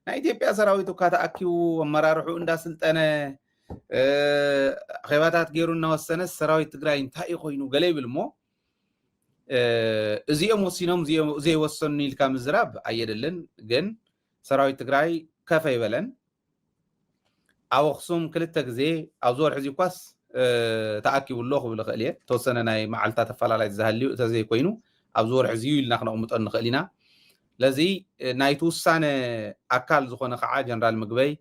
ናይ ኢትዮጵያ ሰራዊት እኳ ተኣኪቡ ኣመራርሑ እንዳስልጠነ ኣኼባታት ገይሩ እናወሰነ ሰራዊት ትግራይ እንታይ እዩ ኮይኑ ገለ ይብል እሞ እዚኦም ወሲኖም እዚኦም ዘይወሰኑ ኢልካ ምዝራብ ኣየድልን። ግን ሰራዊት ትግራይ ከፍ ኣይበለን። ኣብ ኣኽሱም ክልተ ግዜ ኣብዚ ወርሒ እዚ እኳስ ተኣኪቡ ኣሎ ክብል እኽእል እየ። ዝተወሰነ ናይ መዓልታት ኣፈላላይ ዝሃልዩ እተዘይኮይኑ ኣብዚ ወርሒ እዚዩ ኢልና ክነቕምጦ ንኽእል ኢና። ስለዚ ናይቲ ውሳነ ኣካል ዝኾነ ከዓ ጀነራል ምግበይ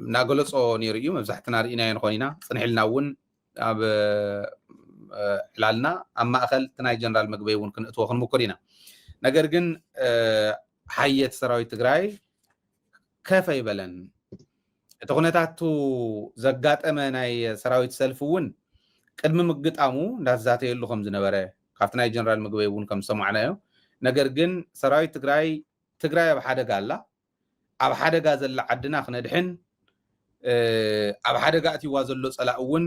እናገለፆ ነይሩ እዩ። መብዛሕትና ርኢናዮ ንኾን ኢና። ፅንሕ ኢልና እውን ኣብ ዕላልና ኣብ ማእኸል እቲ ናይ ጀነራል ምግበይ እውን ክንእትዎ ክንምኩር ኢና። ነገር ግን ሓየት ሰራዊት ትግራይ ከፍ ኣይበለን። እቲ ኩነታቱ ዘጋጠመ ናይ ሰራዊት ሰልፊ እውን ቅድሚ ምግጣሙ እንዳተዛተየሉ ከም ዝነበረ ካብቲ ናይ ጀነራል ምግበይ እውን ከም ዝሰማዕናዮ። ነገር ግን ሰራዊት ትግራይ ትግራይ ኣብ ሓደጋ ኣላ። ኣብ ሓደጋ ዘላ ዓድና ክነድሕን ኣብ ሓደጋ ኣትይዋ ዘሎ ፀላእ እውን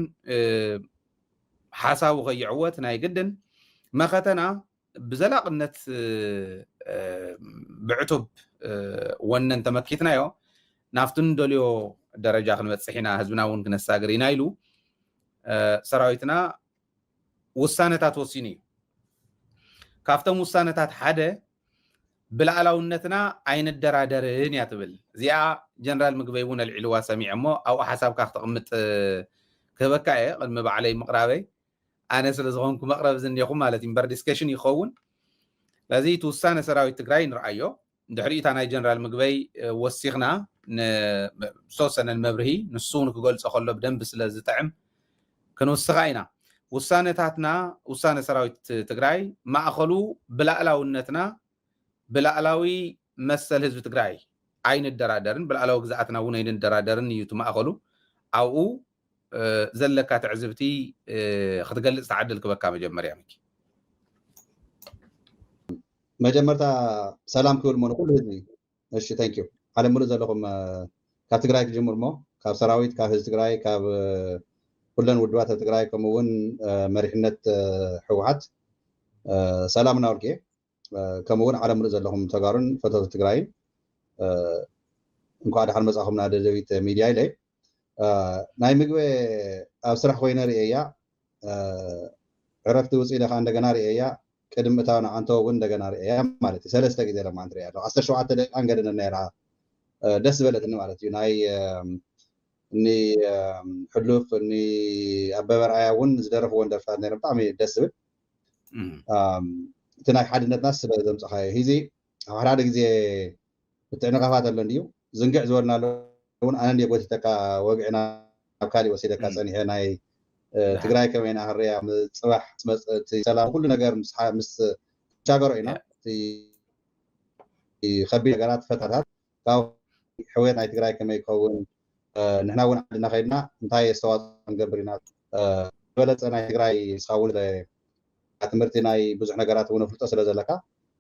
ሓሳቡ ከይዕወት ናይ ግድን መኸተና ብዘላቕነት ብዕቱብ ወነን ተመኪትናዮ ናብቲ ንደልዮ ደረጃ ክንበፅሕ ኢና፣ ህዝብና እውን ክነሳግር ኢና ኢሉ ሰራዊትና ውሳነታት ወሲኑ እዩ። ካብቶም ውሳነታት ሓደ ብልኣላውነትና ኣይንደራደርን እያ ትብል። እዚኣ ጀነራል ምግበይ እውን ኣልዒልዋ ሰሚዐ እሞ ኣብኡ ሓሳብካ ክተቕምጥ ክህበካ እየ። ቅድሚ ባዕለይ ምቕራበይ ኣነ ስለ ዝኾንኩ መቕረብ ዝኒኹም ማለት እዩ፣ እምበር ዲስከሽን ይኸውን። ስለዚ እቲ ውሳነ ሰራዊት ትግራይ ንርኣዮ። ድሕሪኡ እታ ናይ ጀነራል ምግበይ ወሲኽና ዝተወሰነ መብርሂ ንሱ እውን ክገልፆ ከሎ ብደንቢ ስለ ዝጥዕም ክንውስኻ ኢና። ውሳነታትና ውሳነ ሰራዊት ትግራይ ማእኸሉ ብላእላውነትና ብላእላዊ መሰል ህዝቢ ትግራይ ኣይንደራደርን፣ ብላእላዊ ግዝኣትና እውን ኣይንደራደርን እዩ እቲ ማእኸሉ። ኣብኡ ዘለካ ትዕዝብቲ ክትገልፅ ተዓድል ክበካ መጀመርያ ሚኪ። መጀመርታ ሰላም ክብል ሞ ንኩሉ ህዝቢ። እሺ፣ thank you። ዓለም ሙሉእ ዘለኹም ካብ ትግራይ ክጅምር ሞ ካብ ሰራዊት፣ ካብ ህዝቢ ትግራይ፣ ካብ ኩለን ውድባት ኣብ ትግራይ፣ ከምኡ እውን መሪሕነት ህወሓት ሰላም እናበልኩ እየ። ከምኡ እውን ዓለም ሙሉእ ዘለኹም ተጋሩን ፈተውቲ ትግራይን እንኳዕ ደሓን መጻኹም ናብ ደደቢት ሚድያ ኢለ። ናይ ምግበ ኣብ ስራሕ ኮይነ ርእየያ፣ ዕረፍቲ ውፅእ ኢለ ከዓ እንደገና ርእየያ፣ ቅድሚ እታው ንዓንቶ እውን እንደገና ርእየያ ማለት እዩ። ሰለስተ ግዜ ለማንት ርእያ ኣለኹ። ዓሰርተ ሸውዓተ ደቂቃ እንገደነ ነይራ፣ ደስ ዝበለትኒ ማለት እዩ። ናይ እኒ ሕሉፍ እኒ ኣበበ ርኣያ እውን ዝደረፍዎን ደርፍታት ነይሮም፣ ብጣዕሚ ደስ ዝብል። እቲ ናይ ሓድነትና ስለ ዘምፀኻዮ ሂዚ ኣብ ሓደ ሓደ ግዜ ምትዕንቓፋት ኣሎ እንድዩ። ዝንግዕ ዝበልና ኣሎ እውን ኣነ እንድየ ጎቲተካ ወግዕና ኣብ ካሊእ ወሲደካ ጸኒሐ ናይ ትግራይ ከመይ ኢና ህርያ ጽባሕ መጽእ እቲ ሰላም ኩሉ ነገር ምስ ምስ ሻገሮ ኢና እቲ ከቢድ ነገራት ፈታታት ካብ ሕውየት ናይ ትግራይ ከመይ ይኸውን ንሕና እውን ዓድና ከይድና እንታይ ኣስተዋፅኦ ክንገብር ኢና ዝበለፀ ናይ ትግራይ ስኻ እውን ትምህርቲ ናይ ብዙሕ ነገራት እውን ፍልጦ ስለ ዘለካ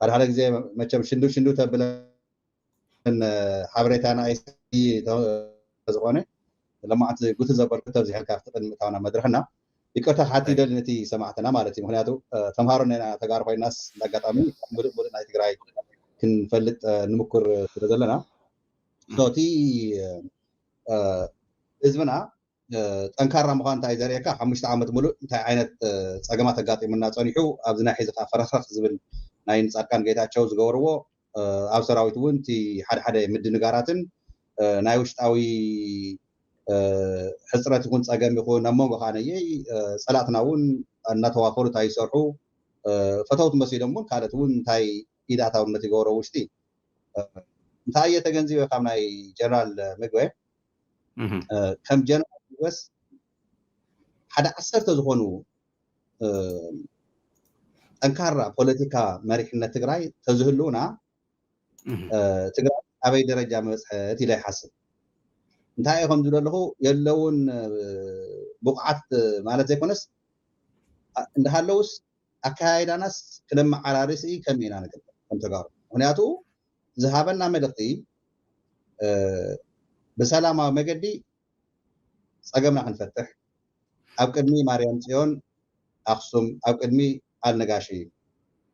ሓደ ሓደ ግዜ መቸም ሽንዱ ሽንዱ ተብለን ሓበሬታ ንኣይ ዝኾነ ለማዕቲ ጉቲ ዘበልኩ ተብዚሐልካ ኣብቲ ቅድሚ እታውና መድረኽና ይቅርታ ክሓቲ ይደሊ ነቲ ሰማዕትና ማለት እዩ። ምክንያቱ ተምሃሮ ና ተጋሩ ኮይናስ ኣጋጣሚ ሙሉእ ሙሉእ ናይ ትግራይ ክንፈልጥ ንምኩር ስለ ዘለና እቲ ህዝብና ጠንካራ ምኳን እንታይ ዘርእየካ ሓሙሽተ ዓመት ሙሉእ እንታይ ዓይነት ፀገማት ኣጋጢሙና ፀኒሑ ኣብዚ ናይ ሕዚ ከዓ ፈረክረክ ዝብል ናይ ንፃድቃን ጌታቸው ዝገበርዎ ኣብ ሰራዊት እውን እቲ ሓደ ሓደ ምድንጋራትን ናይ ውሽጣዊ ሕፅረት ይኹን ፀገም ይኹን ኣብ መንጎ ከዓ ነየይ ፀላእትና እውን እናተዋፈሩ እንታይ ይሰርሑ ፈተውት መሲሎም እውን ካልኦት እውን እንታይ ኢድ ኣታውነት ይገብሮ ውሽጢ እንታይ እየ ተገንዚበ ካብ ናይ ጀነራል ምግበ ከም ጀነራል ምግበስ ሓደ ዓሰርተ ዝኾኑ ጠንካራ ፖለቲካ መሪሕነት ትግራይ ተዝህልውና ትግራይ ኣበይ ደረጃ መበፅሐት ኢለ ይሓስብ። እንታይ እየ ከም ዝብል ኣለኹ የለውን ብቑዓት ማለት ዘይኮነስ እንዳሃለውስ ኣካያይዳናስ ክነመዓራርስ ከመይ ኢና ንገብር ከም ተጋሩ? ምክንያቱ ዝሃበና መልእክቲ ብሰላማዊ መገዲ ፀገምና ክንፈትሕ ኣብ ቅድሚ ማርያም ፅዮን ኣክሱም ኣብ ቅድሚ ኣልነጋሺ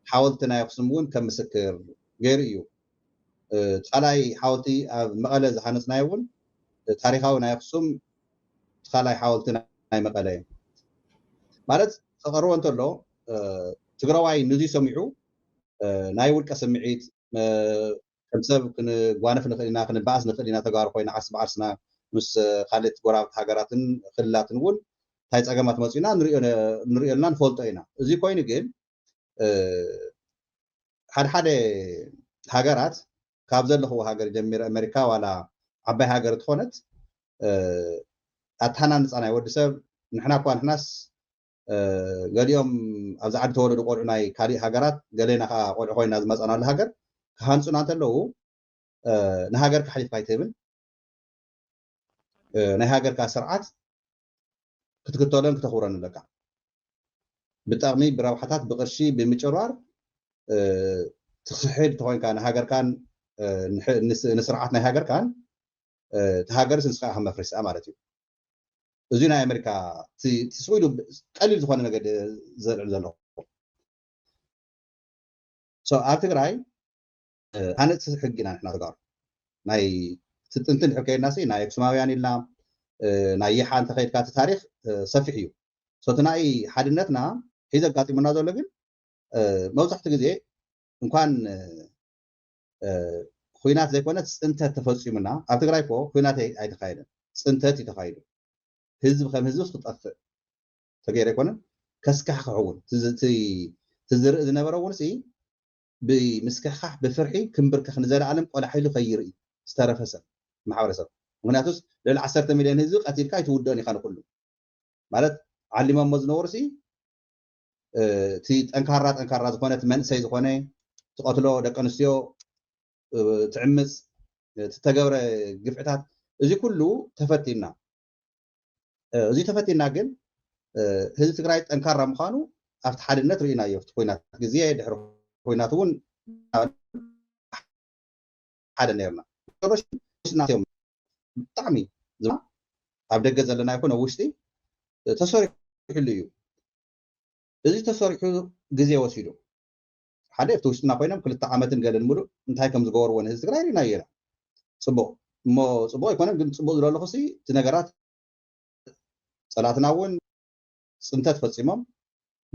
ሓወልቲ ናይ ኣክሱም እውን ከም ምስክር ገይሩ እዩ። እቲ ካልኣይ ሓወልቲ ኣብ መቐለ ዝሃነፅናዮ እውን ታሪኻዊ ናይ ኣክሱም እቲ ካልኣይ ሓወልቲ ናይ መቐለ እዩ። ማለት ክቐርቦ እንተሎ ትግራዋይ ንዙ ሰሚዑ ናይ ውልቀ ስምዒት ከም ሰብ ክንጓነፍ ንኽእል ኢና፣ ክንበኣስ ንኽእል ኢና። ተጋሩ ኮይና ዓርሲ ብዓርስና ምስ ካልኦት ጎረባብቲ ሃገራትን ክልላትን እውን እንታይ ፀገማት መፅኡና ንሪኦ ኣለና፣ ንፈልጦ ኢና። እዚ ኮይኑ ግን ሓደ ሓደ ሃገራት ካብ ዘለኽዎ ሃገር ጀሚረ ኣሜሪካ ዋላ ዓባይ ሃገር ትኾነት ኣተሃናንፃ ናይ ወዲ ሰብ ንሕና እኳ ንሕናስ ገሊኦም ኣብዚ ዓዲ ተወለዱ ቆልዑ ናይ ካሊእ ሃገራት ገሌና ከዓ ቆልዑ ኮይና ዝመፃናሉ ሃገር ክሃንፁና እንተለዉ ንሃገር ካሕሊፍካ ኣይትህብን። ናይ ሃገርካ ስርዓት ክትክተሎን ክተኽብሮን ኣለካ። ብጠቕሚ ብረብሓታት ብቅርሺ ብምጭርባር ትኽሕድ ተኾይንካ ንሃገርካን ንስርዓት ናይ ሃገርካን እቲ ሃገርስ ንስኻ ኢኻ መፍረሲኣ ማለት እዩ። እዚ ናይ ኣሜሪካ ስቕ ኢሉ ቀሊል ዝኾነ ነገር ዘልዕል ዘለኹ ኣብ ትግራይ ሃነፅቲ ሕጊ ኢና ንሕና ተጋሩ ናይ ስጥንትን ሕከየና ናይ ኣክሱማውያን ኢልና ናይ ይሓ እንተኸይድካ እቲ ታሪክ ሰፊሕ እዩ። እቲ ናይ ሓድነትና ሒዚ ኣጋጢሙና ዘሎ ግን መብዛሕትኡ ግዜ እንኳን ኩናት ዘይኮነ ፅንተት ተፈፂሙና ኣብ ትግራይ ኮ ኩናት ኣይተካየደን፣ ፅንተት እዩ ተካይዱ። ህዝቢ ከም ህዝቢ ክጠፍእ ተገይሩ ኣይኮነን፣ ከስካሕክሕ እውን ትዝርኢ ዝነበረ እውን ምስክሕካሕ ብፍርሒ ክንብርከኽ ንዘለኣለም ቆላሕ ኢሉ ከይርኢ ዝተረፈ ሰብ ማሕበረሰብ። ምክንያቱስ ልዕሊ ዓሰርተ ሚልዮን ህዝቢ ቀቲልካ ኣይትውድኦን ኢኻ ንኩሉ ማለት ዓሊሞሞ ዝነበሩ ሲ እቲ ጠንካራ ጠንካራ ዝኾነ እቲ መንእሰይ ዝኾነ ትቐትሎ ደቂ ኣንስትዮ ትዕምፅ ትተገብረ ግፍዕታት እዚ ኩሉ ተፈቲና እዚ ተፈቲና ግን ህዝቢ ትግራይ ጠንካራ ምዃኑ ኣብቲ ሓድነት ርኢናዮ። ኣብቲ ኩናት ግዜ ድሕሪ ኩናት እውን ሓደ ነርና። ናትዮም ብጣዕሚ ኣብ ደገ ዘለና ይኹን ኣብ ውሽጢ ተሰሪሕሉ እዩ። እዚ ተሰሪሑ ግዜ ወሲዱ ሓደ ኣብቲ ውሽጥና ኮይኖም ክልተ ዓመትን ገለን ሙሉእ እንታይ ከም ዝገበርዎ ንህዝቢ ትግራይ ርኢናዮ ኢና። ፅቡቅ እሞ ፅቡቅ ኣይኮነን ግን ፅቡቅ ዝለለኹ እቲ ነገራት ፀላትና እውን ፅንተት ፈፂሞም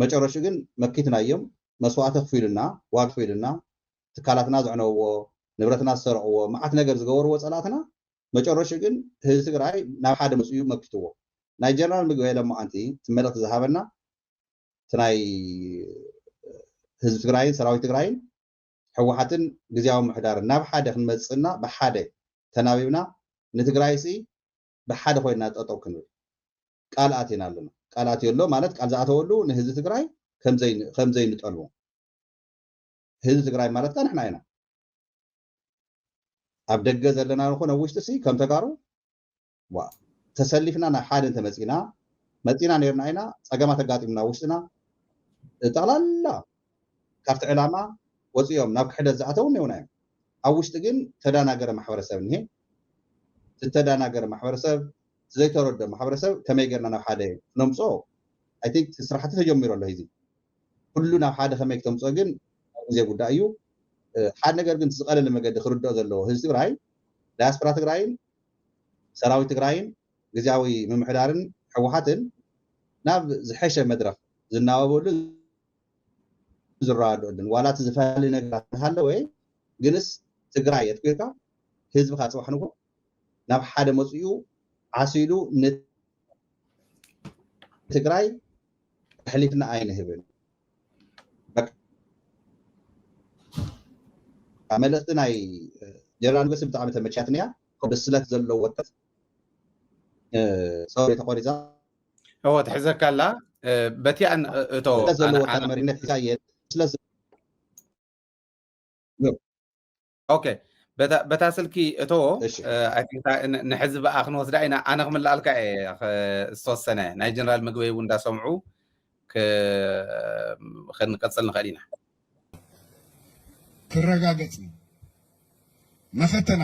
መጨረሹ ግን መኪትናዮም መስዋእቲ ክፍሉና ዋጋ ክፍሉና ትካላትና ዘዕነውዎ ንብረትና ዝሰረቕዎ መዓት ነገር ዝገበርዎ ፀላትና መጨረሹ ግን ህዝቢ ትግራይ ናብ ሓደ መፅኡ መኪትዎ ናይ ጀነራል ምግበ ለማዓንቲ እቲ መልእክቲ ዝሃበና እቲ ናይ ህዝቢ ትግራይን ሰራዊት ትግራይን ህወሓትን ግዜያዊ ምሕዳርን ናብ ሓደ ክንመፅእና ብሓደ ተናቢብና ንትግራይ ሲ ብሓደ ኮይና ጠጠው ክንብል ቃል ኣቲና ኣለና። ቃል ኣትዮ ኣሎ ማለት ቃል ዝኣተወሉ ንህዝቢ ትግራይ ከም ዘይንጠልቦ ህዝቢ ትግራይ ማለት ከ ንሕና ኢና። ኣብ ደገ ዘለና ንኹን ኣብ ውሽጢ ሲ ከም ተጋሩ ተሰሊፍና ናብ ሓደ እንተመፂና መፂና ነርና ኢና ፀገማት ኣጋጢምና ውሽጥና ጠቕላላ ካብቲ ዕላማ ወፂኦም ናብ ክሕደት ዝኣተው እኒውና እዮም። ኣብ ውሽጢ ግን ተዳናገረ ማሕበረሰብ እኒሄ። ዝተዳናገረ ማሕበረሰብ ዘይተረዶ ማሕበረሰብ ከመይ ገርና ናብ ሓደ ክነምፅኦ ስራሕቲ ተጀሚሩ ኣሎ። ሂዚ ኩሉ ናብ ሓደ ከመይ ክተምፅኦ ግን ግዜ ጉዳይ እዩ። ሓደ ነገር ግን ዝቀለለ መገዲ ክርድኦ ዘለዎ ህዝቢ ትግራይ ዳያስፖራ ትግራይን ሰራዊት ትግራይን ግዜያዊ ምምሕዳርን ህወሓትን ናብ ዝሐሸ መድረክ ዝናበበሉ ዝረዳደኣሉን ዋላ እቲ ዝፈላለ ነገራት እንተሃለወ ግንስ ትግራይ ኣትኪርካ ህዝብካ ፅባሕ ንግሆ ናብ ሓደ መፅኡ ዓሲሉ ንትግራይ ኣሕሊፍና ኣይንህብን። መልእክቲ ናይ ጀነራል ንጉስ ብጣዕሚ ተመቻትንያ ብስለት ዘለዎ ወጣት ሰው ተቆሪፃ እዎ ትሕዘካ ኣላ በቲኣን እቶ ስለት ዘለዎ ወጣት መሪነት ሒዛ እየ ስለት ኦኬ በታ ስልኪ እቶ ንሕዝቢ ኣኣ ክንወስዳ ኢና ኣነ ክምልኣልካ እየ ዝተወሰነ ናይ ጀነራል ምግበይ እውን እንዳሰምዑ ክንቀፅል ንኽእል ኢና ክረጋገፅ እዩ መኸተና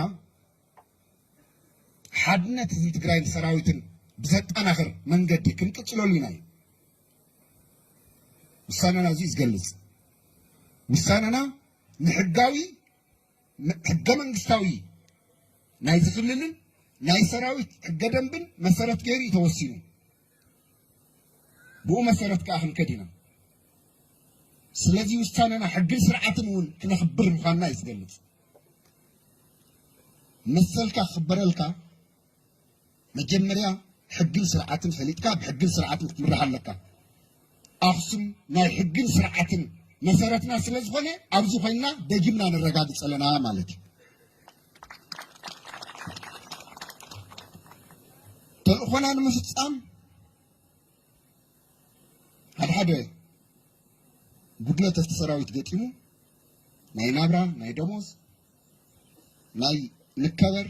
ሓድነት ህዝቢ ትግራይን ሰራዊትን ብዘጠናኽር መንገዲ ክንቅፅለሉ ኢና እዩ ውሳነና እዚ ዝገልፅ ውሳነና ንሕጋዊ ሕገ መንግስታዊ ናይዚ ክልልን ናይ ሰራዊት ሕገ ደንብን መሰረት ገይሩ እዩ ተወሲኑ። ብኡ መሰረት ከዓ ክንከድ ኢና። ስለዚ ውሳነና ሕግን ስርዓትን እውን ክነኽብር ምዃንና እዩ ዝገልጽ። መሰልካ ክኽበረልካ መጀመርያ ሕግን ስርዓትን ፈሊጥካ ብሕግን ስርዓትን ክትምራሕ ኣለካ። ኣኽሱም ናይ ሕግን ስርዓትን መሰረትና ስለ ዝኾነ ኣብዚ ኮይና ደጊምና ነረጋግፅ ኣለና ማለት እዩ። ተልእኾና ንምፍፃም ሓደ ሓደ ጉድለት እቲ ሰራዊት ገጢሙ ናይ ናብራ፣ ናይ ደሞዝ፣ ናይ ንከበር፣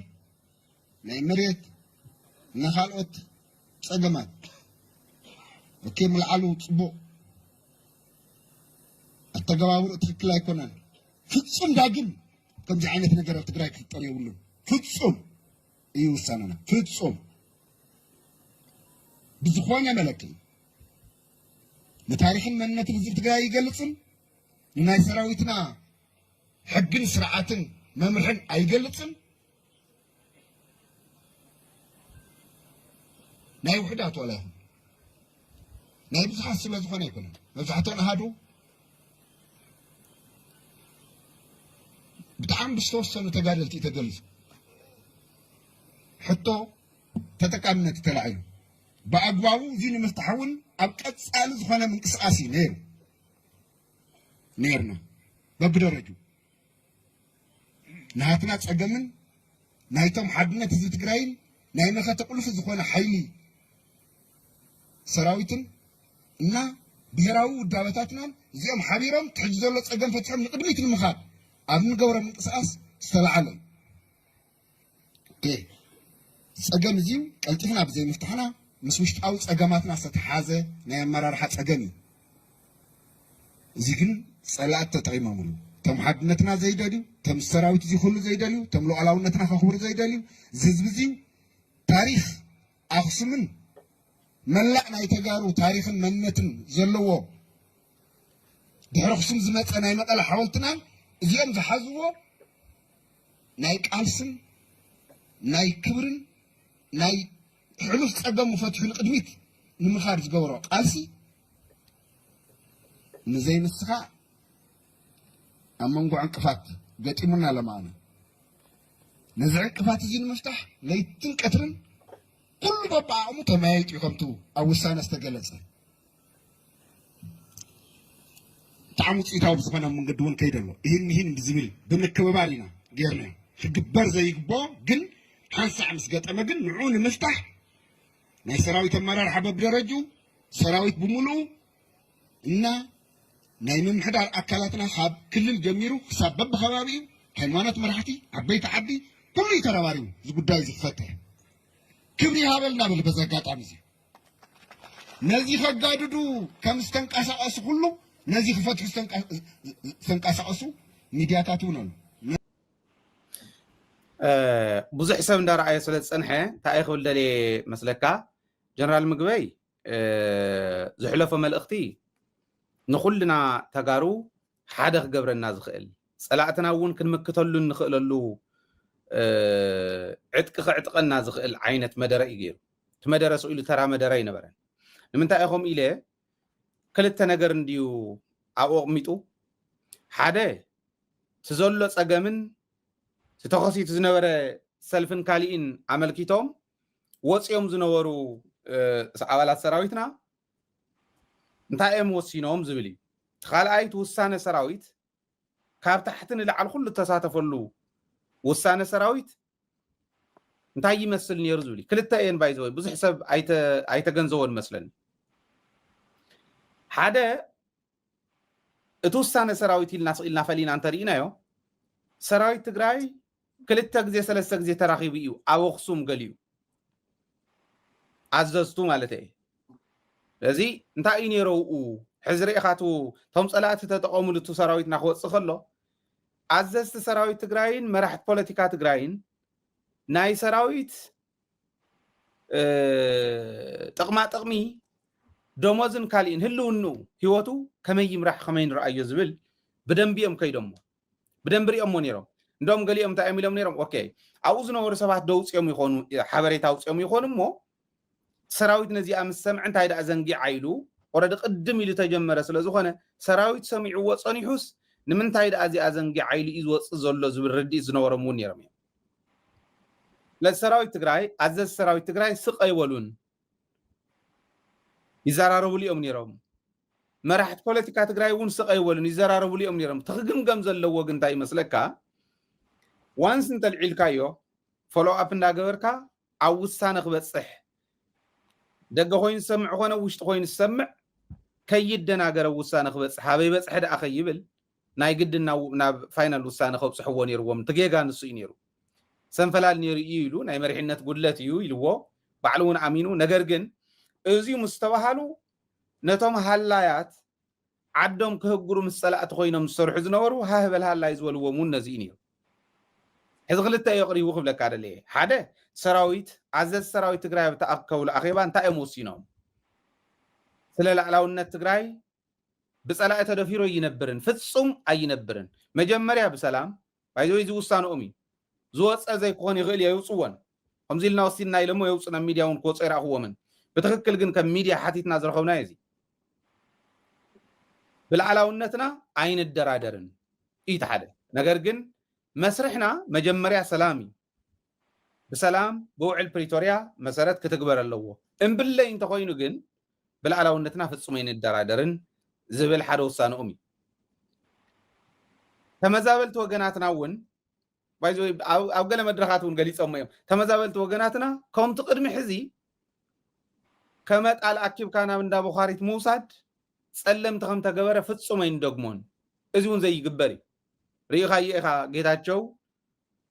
ናይ መሬት እና ካልኦት ፀገማት። ኦኬ፣ ምልዓሉ ፅቡቕ፣ ኣተገባብሩ ትክክል ኣይኮነን። ፍፁም ዳግም ከምዚ ዓይነት ነገር ኣብ ትግራይ ክፍጠር የብሉን። ፍፁም እዩ ውሳነና፣ ፍፁም ብዝኾነ መለክዒ ንታሪኽን መንነትን ህዝቢ ትግራይ ኣይገልፅን፣ ንናይ ሰራዊትና ሕግን ስርዓትን መምርሕን ኣይገልፅን። ናይ ውሕዳት ዋላ ይኹን ናይ ብዙሓት ስለ ዝኾነ ኣይኮነን። መብዛሕትኦም ኣሃዱ ብጣዕሚ ብዝተወሰኑ ተጋደልቲ እዩ ተገሊፁ። ሕቶ ተጠቃምነት ተላዒሉ ብኣግባቡ እዚ ንምፍታሕ እውን ኣብ ቀፃሊ ዝኾነ ምንቅስቃስ እዩ ነይሩ ነይርና በብደረጁ ናትና ፀገምን ናይቶም ሓድነት ህዝቢ ትግራይን ናይ መኸተ ቁልፊ ዝኾነ ሓይሊ ሰራዊትን እና ብሄራዊ ውዳበታትናን እዚኦም ሓቢሮም ትሕጂ ዘሎ ፀገም ፈትሖም ንቅድሚት ንምኻድ ኣብ ንገብሮ ምንቅስቃስ ዝተለዓለ እዩ። ኦኬ፣ ፀገም እዚ ቀልጢፍና ብዘይምፍታሕና ምስ ውሽጣዊ ፀገማትና ዝተተሓዘ ናይ ኣመራርሓ ፀገም እዩ። እዚ ግን ፀላእት ተጠቂሞምሉ። እቶም ሓድነትና ዘይደልዩ፣ እቶም ሰራዊት እዚ ኩሉ ዘይደልዩ፣ እቶም ሉዓላውነትና ከኽብሩ ዘይደልዩ፣ እዚ ህዝቢ እዚ ታሪኽ ኣኽሱምን መላእ ናይ ተጋሩ ታሪኽን መንነትን ዘለዎ ድሕሪ ኣኽሱም ዝመፀ ናይ መቐለ ሓወልትናን እዚኦም ዝሓዝዎ ናይ ቃልስን ናይ ክብርን ናይ ሕሉፍ ፀገሙ ፈትሑ ንቅድሚት ንምኻድ ዝገበሮ ቃልሲ ንዘይምስኻዕ ኣብ መንጎ ዕንቅፋት ገጢሙና ለማኣነ። ነዚ ዕንቅፋት እዚ ንምፍታሕ ለይትን ቀትርን ኩሉ በብዓቕሙ ተመያይጡ እዩ ከምቱ ኣብ ውሳነ ዝተገለጸ። ብጣዕሚ ውፅኢታዊ ብዝኾነ መንገዲ እውን ከይደ ኣሎ። ይህን ይህን ብዝብል ብምክብባር ኢና ጌርናዮ። ክግበር ዘይግብኦ ግን ሓንሳዕ ምስ ገጠመ ግን ንዑ ንምፍታሕ ናይ ሰራዊት ኣመራርሓ በብደረጅኡ ሰራዊት ብምሉኡ እና ናይ ምምሕዳር ኣካላትና ካብ ክልል ጀሚሩ ክሳብ በብከባቢኡ ሃይማኖት መራሕቲ ዓበይቲ ዓዲ ኩሉ እዩ ተረባሪቡ እዚ ጉዳይ እዚ ክፈትሕ ክብሪ ይሃበልና ብል በዚ ኣጋጣሚ እዚ ነዚ ከጋድዱ ከም ዝተንቀሳቐሱ ኩሉ ነዚ ክፈትሑ ዝተንቀሳቐሱ ሚድያታት እውን ኣሎ። ብዙሕ ሰብ እንዳረኣየ ስለ ዝፀንሐ እንታይ ክብል ደልየ መስለካ ጀነራል ምግበይ ዝሕለፎ መልእኽቲ ንኩልና ተጋሩ ሓደ ክገብረና ዝኽእል ፀላእትና እውን ክንምክተሉ እንኽእለሉ ዕጥቂ ክዕጥቀና ዝኽእል ዓይነት መደረ እዩ ገይሩ። እቲ መደረ ስኢሉ ተራ መደረ ኣይነበረን። ንምንታይ ኢኹም ኢለ ክልተ ነገር እንድዩ ኣብኡ ኣቕሚጡ። ሓደ እቲ ዘሎ ፀገምን እቲ ተኸሲቱ ዝነበረ ሰልፍን ካሊእን ኣመልኪቶም ወፂኦም ዝነበሩ ኣባላት ሰራዊትና እንታይ እዮም ወሲኖም ዝብል እዩ። እቲ ካልኣይ እቲ ውሳነ ሰራዊት ካብ ታሕቲ ንላዕሊ ኩሉ እተሳተፈሉ ውሳነ ሰራዊት እንታይ ይመስል ነይሩ ዝብል እዩ። ክልተ እየን ባይዘወይ ብዙሕ ሰብ ኣይተገንዘቦን መስለኒ። ሓደ እቲ ውሳነ ሰራዊት ኢልና ስቕ ኢልና ፈሊና እንተርኢናዮ ሰራዊት ትግራይ ክልተ ግዜ ሰለስተ ግዜ ተራኺቡ እዩ ኣብ ኣኽሱም ገሊኡ ኣዘዝቱ ማለት እየ። ስለዚ እንታይ እዩ ነይረ ውኡ ሕዚ ርኢኻ እቶም ፀላእቲ ተጠቐሙሉ እቲ ሰራዊትና ክወፅእ ከሎ ኣዘዝቲ ሰራዊት ትግራይን መራሕቲ ፖለቲካ ትግራይን ናይ ሰራዊት ጥቕማ ጥቕሚ ደሞዝን ካሊእን ህልውንኡ ህይወቱ ከመይ ይምራሕ ከመይ ንረኣዮ ዝብል ብደንቢ እዮም ከይዶሞ ብደንቢ ሪኦሞ ነይሮም። እንደውም ገሊኦም እንታይ እዮም ኢሎም ነይሮም? ኦኬ፣ ኣብኡ ዝነበሩ ሰባት ደውፅኦም ይኾኑ፣ ሓበሬታ ኣውፅኦም ይኾኑ እሞ ሰራዊት ነዚኣ ምስ ሰምዐ እንታይ ደኣ ዘንጊዓ ኢሉ፣ ኦረዲ ቅድም ኢሉ ተጀመረ ስለ ዝኾነ ሰራዊት ሰሚዕዎ ፀኒሑስ ንምንታይ ደኣ እዚኣ ዘንጊዓ ኢሉ እዩ ዝወፅእ ዘሎ ዝብል ርድኢት ዝነበሮም እውን ነይሮም እዮም። ስለዚ ሰራዊት ትግራይ፣ ኣዘዝ ሰራዊት ትግራይ ስቕ ኣይበሉን፣ ይዘራረብሉ እዮም ነይሮም። መራሕቲ ፖለቲካ ትግራይ እውን ስቕ ኣይበሉን፣ ይዘራረብሉ እዮም ነይሮም። እቲ ክግምገም ዘለዎ ግን እንታይ ይመስለካ? ዋንስ እንተልዒልካዮ፣ ፎሎ ኣፕ እንዳገበርካ ኣብ ውሳነ ክበፅሕ፣ ደገ ኮይኑ ዝሰምዕ ኮነ ውሽጢ ኮይኑ ዝሰምዕ ከይደናገረ ውሳነ ክበፅሕ፣ ኣበይ በፅሐ ደኣ ከይብል ናይ ግድን ናብ ፋይናል ውሳነ ከብፅሕዎ ነይርዎም። እቲ ጌጋ ንሱ እዩ ነይሩ። ሰንፈላል ነይሩ እዩ ኢሉ ናይ መሪሕነት ጉድለት እዩ ኢልዎ ባዕሉ እውን ኣሚኑ። ነገር ግን እዚዩ ምስ ተባሃሉ ነቶም ሃላያት ዓዶም ክህግሩ ምስ ፀላእቲ ኮይኖም ዝሰርሑ ዝነበሩ ሃህበል ሃላይ ዝበልዎም እውን ነዚ እዩ ነይሩ። ሕዚ ክልተ እዩ ኣቕሪቡ ክብለካ ደለየ። ሓደ ሰራዊት ኣዘዝ ሰራዊት ትግራይ ኣብ ተኣከብሉ ኣኼባ እንታይ እዮም ወሲኖም? ስለ ላዕላውነት ትግራይ ብፀላኢ ተደፊሩ ኣይነብርን፣ ፍፁም ኣይነብርን። መጀመርያ ብሰላም ባይዘወይ እዚ ውሳንኦም እዩ። ዝወፀ ዘይክኾን ይኽእል እየ፣ የውፅዎን። ከምዚ ኢልና ወሲንና ኢሎሞ የውፁ፣ ናብ ሚድያ እውን ክወፁ ኣይረኣኽዎምን። ብትኽክል ግን ከም ሚድያ ሓቲትና ዝረኸብናዮ እዚ ብላዕላውነትና ኣይንደራደርን እዩ እቲ ሓደ። ነገር ግን መስርሕና መጀመርያ ሰላም እዩ። ብሰላም ብውዕል ፕሪቶርያ መሰረት ክትግበር ኣለዎ። እምብለይ እንተኾይኑ ግን ብላዕላውነትና ፍጹም ኣይንደራደርን ዝብል ሓደ ውሳንኦም እዩ። ተመዛበልቲ ወገናትና እውን ባይዘወይ ኣብ ገለ መድረኻት እውን ገሊፆሞ እዮም። ተመዛበልቲ ወገናትና ከምቲ ቅድሚ ሕዚ ከመጣል ኣኪብካ ናብ እንዳ ቦኻሪት ምውሳድ ጸለምቲ ከም ተገበረ ፍጹም ኣይንደግሞን። እዚ እውን ዘይግበር እዩ። ርኢኻዮ ኢኻ ጌታቸው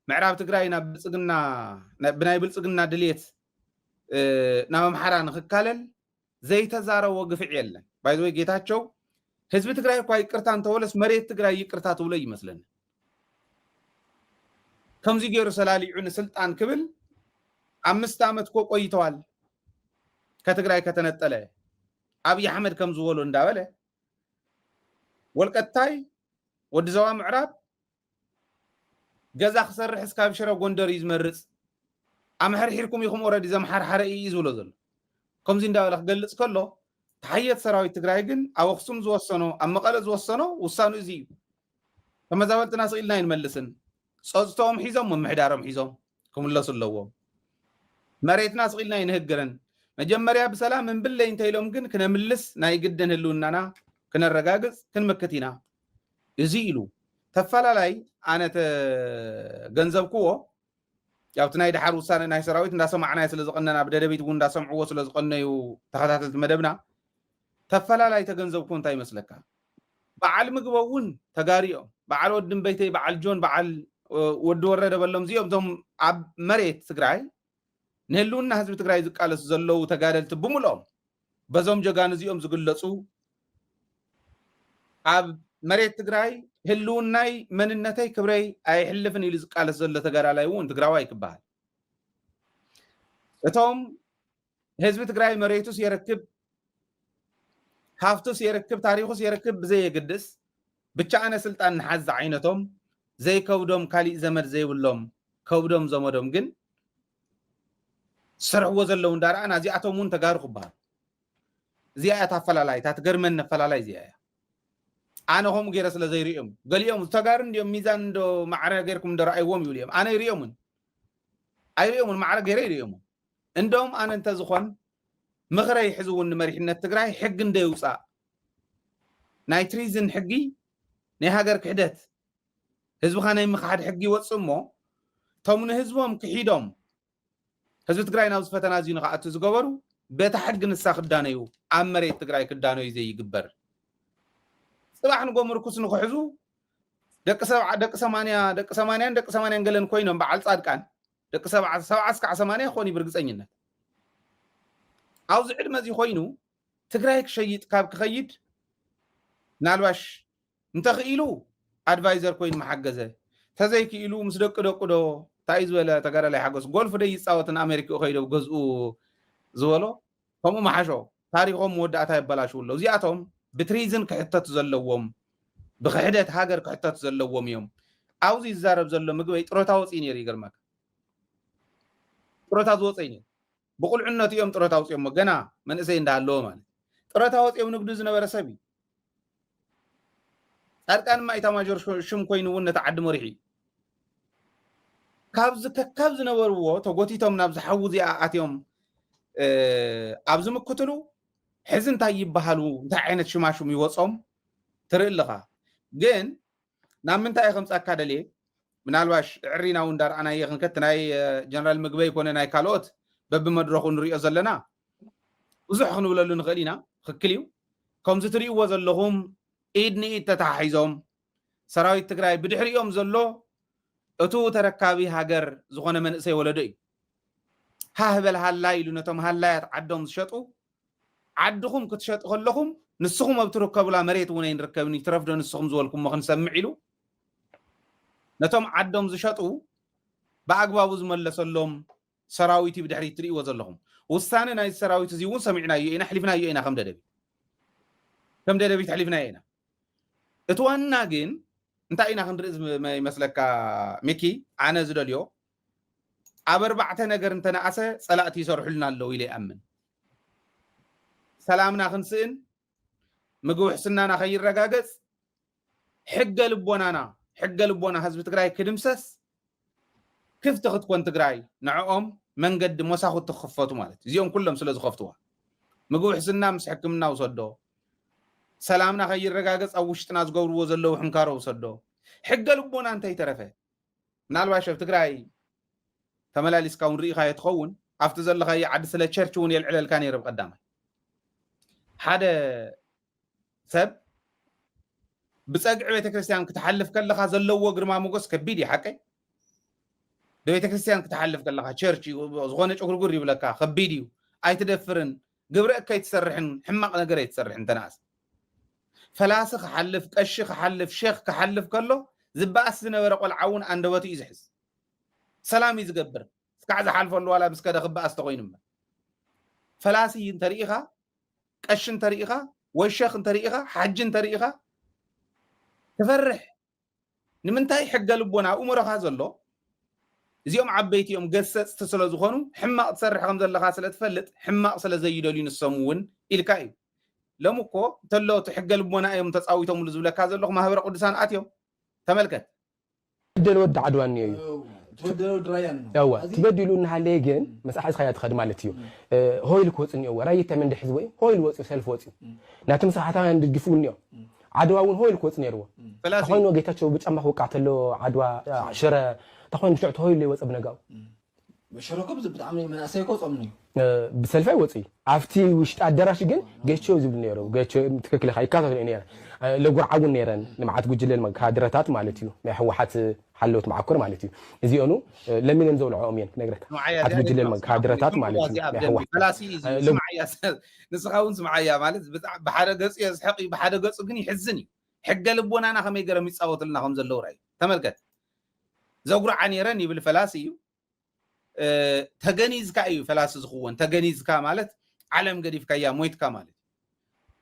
ምዕራብ ትግራይ ናብ ብልጽግና ብናይ ብልጽግና ድልየት ናብ ኣምሓራ ንክካለል ዘይተዛረቦ ግፍዕ የለን። ባይዘወይ ጌታቸው ህዝቢ ትግራይ እኳ ይቅርታ እንተበለስ መሬት ትግራይ ይቅርታ ትብሎ ይመስለኒ። ከምዚ ገይሩ ሰላሊዑ ንስልጣን ክብል ኣምስት ዓመት እኮ ቆይተዋል። ከትግራይ ከተነጠለ ኣብይ ኣሕመድ ከም ዝበሎ እንዳበለ ወልቀታይ ወዲ ዘዋ ምዕራብ ገዛ ክሰርሕ እስካብ ሽረ ጎንደር እዩ ዝመርፅ። ኣምሕርሒርኩም ኢኹም ኦረዲ ዘምሓርሓረ እዩ ዝብሎ ዘሎ። ከምዚ እንዳበለ ክገልፅ ከሎ ተሓየት ሰራዊት ትግራይ ግን ኣብ ኣክሱም ዝወሰኖ ኣብ መቐለ ዝወሰኖ ውሳኑ እዚ እዩ። ተመዛበልትና ስቕ ኢልና ኣይንመልስን። ፀፅተኦም ሒዞም ምምሕዳሮም ሒዞም ክምለሱ ኣለዎም። መሬትና ስቕ ኢልና ኣይንህግርን። መጀመርያ ብሰላም እምብለይ እንተኢሎም ግን ክነምልስ ናይ ግድን ህልውናና ክነረጋግፅ ክንምክት ኢና። እዚ ኢሉ ተፈላላይ ኣነ ተገንዘብክዎ ያው እቲ ናይ ደሓር ውሳነ ናይ ሰራዊት እንዳሰማዕናዮ ስለ ዝቐነና ብደደቢት እውን እንዳሰምዕዎ ስለ ዝቐነዩ ተኸታተልቲ መደብና ተፈላላይ ተገንዘብክዎ እንታይ ይመስለካ? በዓል ምግበ እውን ተጋሩ እዮም። በዓል ወዲ እምበይተይ፣ በዓል ጆን፣ በዓል ወዲ ወረደ በሎም እዚኦም እዞም ኣብ መሬት ትግራይ ንህልውና ህዝቢ ትግራይ ዝቃለሱ ዘለዉ ተጋደልቲ ብምልኦም በዞም ጀጋኑ እዚኦም ዝግለፁ ኣብ መሬት ትግራይ ህልውናይ መንነተይ ክብረይ ኣይሕልፍን ኢሉ ዝቃለስ ዘሎ ተጋዳላይ እውን ትግራዋይ ክበሃል። እቶም ህዝቢ ትግራይ መሬቱስ የረክብ ሃፍቱስ የረክብ ታሪኹስ የረክብ ብዘየግድስ ብቻ ኣነ ስልጣን ንሓዝ ዝዓይነቶም ዘይከብዶም ካሊእ ዘመድ ዘይብሎም ከብዶም ዘመዶም ግን ዝሰርሕዎ ዘለዉ እንዳረኣና እዚኣቶም እውን ተጋሩ ክበሃሉ። እዚኣ እያ እታ ኣፈላላይ፣ እታ ትገርመኒ ኣፈላላይ እዚኣ እያ። ኣነ ከምኡ ገይረ ስለ ዘይርእዮም ገሊኦም ተጋሩ እንዲኦም ሚዛን እንዶ ማዕረ ገይርኩም እንዶ ረኣይዎም ይብሉ እዮም። ኣነ ይርእዮምን ኣይርእዮምን ማዕረ ገይረ ይርእዮምን። እንደውም ኣነ እንተዝኾን ምኽረይ ሕዚ እውን ንመሪሕነት ትግራይ ሕጊ እንደይውፃእ ናይ ትሪዝን ሕጊ ናይ ሃገር ክሕደት ህዝብኻ ናይ ምኽሓድ ሕጊ ይወፅእ እሞ እቶም ንህዝቦም ክሒዶም ህዝቢ ትግራይ ናብዚ ፈተና እዚ ንክኣቱ ዝገበሩ በታ ሕጊ ንሳ ክዳነዩ ኣብ መሬት ትግራይ ክዳነዩ ዘይግበር ፅባሕ ንጎ ምርኩስ ንክሕዙ ደቂ ሰብዓ ደቂ ሰማንያ ደቂ ሰማንያን ደቂ ሰማንያን ገለን ኮይኖም በዓል ፃድቃን ደቂ ሰብዓ ሰብዓ እስካዕ ሰማንያ ክኾን እዩ ብርግፀኝነት ኣብዚ ዕድመ እዚ ኮይኑ ትግራይ ክሸይጥ ካብ ክኸይድ ናልባሽ እንተኽኢሉ ኣድቫይዘር ኮይኑ መሓገዘ ተዘይክኢሉ ምስ ደቂ ደቁ ዶ እንታይ ዝበለ ተጋዳላይ ሓጎስ ጎልፍ ዶ ይፃወት ንኣሜሪክኡ ከይዶ ገዝኡ ዝበሎ ከምኡ መሓሾ ታሪኾም መወዳእታ የበላሽው ኣለዉ እዚኣቶም ብትሪዝን ክሕተቱ ዘለዎም ብክሕደት ሃገር ክሕተቱ ዘለዎም እዮም ኣብዚ ዝዛረብ ዘሎ ምግበይ ጥሮታ ወፅዩ ነይሩ። ይገርመካ፣ ጥሮታ ዝወፀ እዩ ነይሩ። ብቁልዕነቱ እዮም ጥሮታ ኣውፅኦሞ፣ ገና መንእሰይ እንዳሃለዎ ማለት። ጥሮታ ወፅኦም ንግዱ ዝነበረ ሰብ እዩ። ፃድቃንማ ኢታማዦር ሹ- ሽም ኮይኑ እውን ነቲ ዓዲ መሪሑ እዩ። ካብዚ ከካብ ዝነበርዎ ተጎቲቶም ናብዚ ሓዊ እዚኣ ኣትዮም፣ እ፣ ኣብ ዝምክትሉ፣ ሕዚ እንታይ ይበሃሉ፣ እንታይ ዓይነት ሽማሽም ይወፆም ትርኢ ኣለኻ። ግን ናብ ምንታይ እየ ከምፃካ ደልየ፣ ምናልባሽ ዕሪና እውን እንዳረኣናየ ክንከት ናይ፣ እ፣ ጀነራል ምግበይ ኮነ ናይ ካልኦት በብመድረኹ ንሪኦ ዘለና ብዙሕ ክንብለሉ ንኽእል ኢና። ክክል እዩ። ከምዚ ትርእይዎ ዘለኹም ኢድ ንኢድ ተተሓሒዞም ሰራዊት ትግራይ ብድሕሪኦም ዘሎ እቱ ተረካቢ ሃገር ዝኾነ መንእሰይ ወለዶ እዩ። ሃህ በል ሃላይ ኢሉ ነቶም ሃላያት ዓዶም ዝሸጡ፣ ዓድኹም ክትሸጡ ከለኹም ንስኹም ኣብ ትርከቡላ መሬት እውን ኣይንርከብን እዩ፣ ትረፍዶ ንስኹም ዝበልኩሞ ክንሰምዕ ኢሉ ነቶም ዓዶም ዝሸጡ ብኣግባቡ ዝመለሰሎም ሰራዊት እዩ ብድሕሪት ትርእይዎ ዘለኹም። ውሳነ ናይ ሰራዊት እዚ እውን ሰሚዕናዮ ኢና፣ ኣሕሊፍናዮ ኢና ከም ደደቢት። ከም ደደቢት ኣሕሊፍናዮ ኢና። እቲ ዋና ግን እንታይ ኢና ክንርኢ ዝም- ይመስለካ ሚኪ? ኣነ ዝደልዮ ኣብ ኣርባዕተ ነገር እንተነኣሰ ጸላእቲ ይሰርሑልና ኣለዉ ኢለ ይኣምን። ሰላምና ክንስእን፣ ምግቢ ውሕስናና ከይረጋገጽ፣ ሕገ ልቦናና፣ ሕገ ልቦና ህዝቢ ትግራይ ክድምሰስ፣ ክፍቲ ክትኮን ትግራይ ንዕኦም መንገዲ መሳኹቲ ክኽፈቱ ማለት እዩ። እዚኦም ኩሎም ስለ ዝኸፍትዋ፣ ምግቢ ውሕስና ምስ ሕክምና ውሰዶ፣ ሰላምና ከይረጋገጽ ኣብ ውሽጥና ዝገብርዎ ዘለዉ ሕንካሮ ውሰዶ። ሕገ ልቦና እንተይተረፈ፣ ምናልባሽ ኣብ ትግራይ ተመላሊስካ እውን ርኢኻዮ ትኸውን፣ ኣብቲ ዘለኻዮ ዓዲ ስለ ቸርች እውን የልዕለልካ ነይረ። ብቀዳማይ ሓደ ሰብ ብፀግዒ ቤተክርስትያን ክትሓልፍ ከለኻ ዘለዎ ግርማ ሞገስ ከቢድ እዩ። ሓቀይ? ብቤተክርስትያን ክትሓልፍ ከለኻ ቸርች እዩ፣ ዝኾነ ጭጉርጉር ይብለካ፣ ከቢድ እዩ። ኣይትደፍርን፣ ግብረ እከይ ትሰርሕን ሕማቕ ነገር ኣይትሰርሕን ተነኣስ። ፈላሲ ክሓልፍ፣ ቀሺ ክሓልፍ፣ ሼክ ክሓልፍ ከሎ ዝበኣስ ዝነበረ ቆልዓ እውን ኣንደበቱ እዩ ዝሕዝ። ሰላም እዩ ዝገብር። እስካዕ ዝሓልፈሉ ዋላ ምስ ከደ ክበኣስ ተኮይኑ እምበር። ፈላሲ እንተሪኢኻ፣ ቀሺ እንተሪኢኻ፣ ወይ ሼክ እንተሪኢኻ፣ ሓጂ እንተሪኢኻ ትፈርሕ። ንምንታይ? ሕገ ልቦና ኣእምሮኻ ዘሎ፣ እዚኦም ዓበይቲ እዮም፣ ገሰፅቲ ስለ ዝኾኑ፣ ሕማቕ ትሰርሕ ከም ዘለኻ ስለ ትፈልጥ፣ ሕማቕ ስለ ዘይደልዩ ንሶም እውን ኢልካ እዩ። ሎሚ እኮ እንተሎ እቲ ሕገ ልቦና እዮም ተፃዊቶምሉ ዝብለካ ዘለኹ ማህበረ ቅዱሳን ኣትዮም። ተመልከት። በደል ወዲ ዓድዋ እኒኦ እዩ። ተወደደ ወዲ ራያ ነው። ያዋ እዚ ትበዲሉ እናሃለየ ግን መፅዓ ሒዝካያ ትኸድ ማለት እዩ። እ፣ ሆይል ክወፅ እኒኦዎ። ራይታ መንደ ሕዝቦ እዩ። ሆይል ወፅዩ፣ ሰልፊ ወፅዩ። ናቶም ስርሓታውያን ድግፉ እኒኦ። ዓድዋ እውን ሆይል ክወፅ ነይርዎ። ፈላሲ ተኾይኑ ጌታቸው ብጫማ ክወቃዕ ተሎ ዓድዋ፣ እ፣ ሽረ ተኾይኑ ሽዑ ሆይል ይወፀ ብነጋው። ሽረ እኮ ብጣዕሚ መናእሰይ እኮ ጾም ነው። እ፣ ብሰልፊ ኣይወፅዩ። ኣብቲ ውሽጢ ኣዳራሽ ግን ጌቾ ዝብሉ ነይሩ። ጌቾ ትክክል ኢኻ፣ ይከታተሉ ነይረ። እ፣ ለጉርዓ እውን ነይረን፣ ንመዓት ጉጅለ ካድረታት ማለት እዩ፣ ናይ ህወሓት ሓለውት መዓኮር ማለት እዩ። እዚኦኑ፣ እ፣ ለሚነን ዘውልዐኦም እየን ክነግረካ። ንዓይ መዓት እዚኣ ጉጅለ ጌቾ ካድረታት ማለት እዩ፣ እዚኣ ናይ ብደንቢ ህወሓት። ፈላሲ እዩ እዚ። እ፣ ሎ- ስማዕ እያ፣ ንስኻ እውን ስማዕ እያ ማለት ብጣዕ-፣ ብሓደ ገፁ የስሕቕ እዩ፣ ብሓደ ገፁ ግን ይሕዝን እዩ። ሕገ ልቦናና ከመይ ገይሮም ይፃወቱልና ከም ዘለዉ ርኣዩ። ተመልከት። ዘጉርዓ ነይረን ይብል ፈላሲ እዩ። እ፣ ተገኒዝካ እዩ ፈላሲ ዝኽወን። ተገኒዝካ ማለት ዓለም ገዲፍካያ ሞይትካ ማለት እዩ።